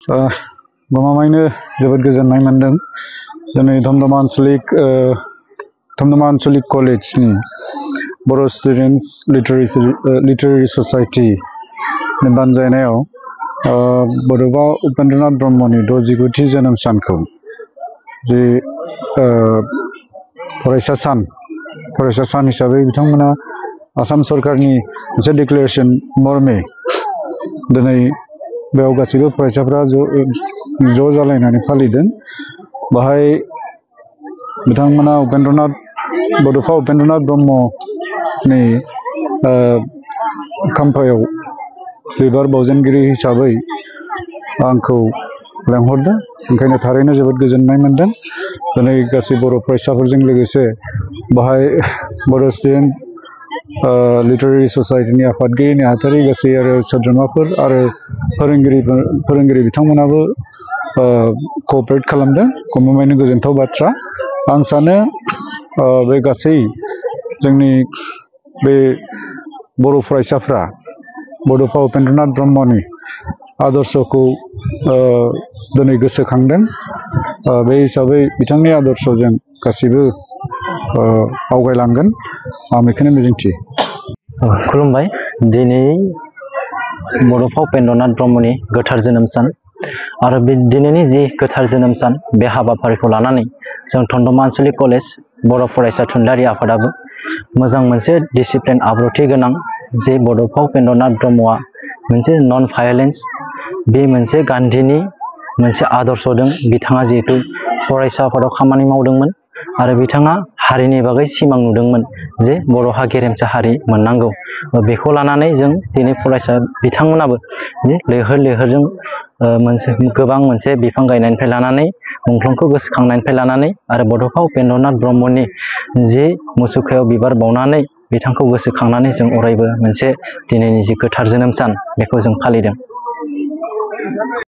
गमामायैनो जोबोद गोजोननाय मोनदों दिनै दमदमा आनसलिक कलेजनि बर' स्टुडेन्टस लिटारेरि ससाइटि बानजायनायाव बड'फा उपेन्द्रनाथ ब्रह्मनि 69थि जोनोम सानखौ जे फरायसा सान हिसाबै बिथांमोना आसाम सरकारनि मोनसे डिक्लेरेशन मर्मे दिनै बेयाव गासैबो फरायसाफ्रा ज' जालायनानै फालिदों। बाहाय बिथांमोना बड'फा उपेन्द्रनाथ ब्रह्मनि खाम्फायाव बिबार बावजेनगिरि हिसाबै आंखौ लेंहरदों, ओंखायनो थारैनो जोबोद गोजोननाय मोनदों। दिनै गासै बर' फरायसाफोरजों लोगोसे बाहाय बर' स्टुडेन्ट लिटारेरि ससाइटिनि आफादगिरि नेहाथारि गासै आरो सोद्रोमाफोर आरो फोरोंगिरि बिथांमोनाबो क'अपारेट खालामदों। गमामायैनो गोजोनथाव बाथ्रा। आं सानो बे गासै जोंनि बे बर' फरायसाफ्रा बड'फा उपेन्द्रनाथ ब्रह्मनि आदर्शखौ दिनै गोसोखांदों। बे हिसाबै बिथांनि आदर्शजों गासैबो आवगायलांगोन आं बेखौनो मिजिंथियो। खुलुमबाय। दिनै बड'फा उपेन्द्रनाथ ब्रह्मनि गोथार जोनोम सान आरो बे दिनैनि जि गोथार जोनोम सान बे हाबाफारिखौ लानानै जों दमदमा आनसलिक कलेज बर' फरायसा थुनलाइयारि आफादाबो मोजां मोनसे डिसिप्लिन आब्रुथि गोनां जे बड'फा उपेन्द्रनाथ ब्रह्मआ मोनसे नन भायलेन्स बे मोनसे गान्धीनि मोनसे आदर्श दं। बिथाङा जिहेतु फरायसा आफादाव खामानि मावदोंमोन आरो बिथाङा हारिनि बागै सिमां नुदोंमोन जे बर'हा गेरेमसा हारि मोननांगौ। बेखौ लानानै जों दिनै फरायसा बिथांमोनाबो लैहोरजों गोबां मोनसे बिफां गायनायनिफ्राय लानानै मुंख्लंखौ गोसोखांनायनिफ्राय लानानै आरो बड'फा उपेन्द्रनाथ ब्रह्मनि जि मुसुखायाव बिबार बावनानै बिथांखौ गोसोखांनानै जों अरायबो मोनसे दिनैनि जि गोथार जोनोम सान बेखौ जों फालिदों।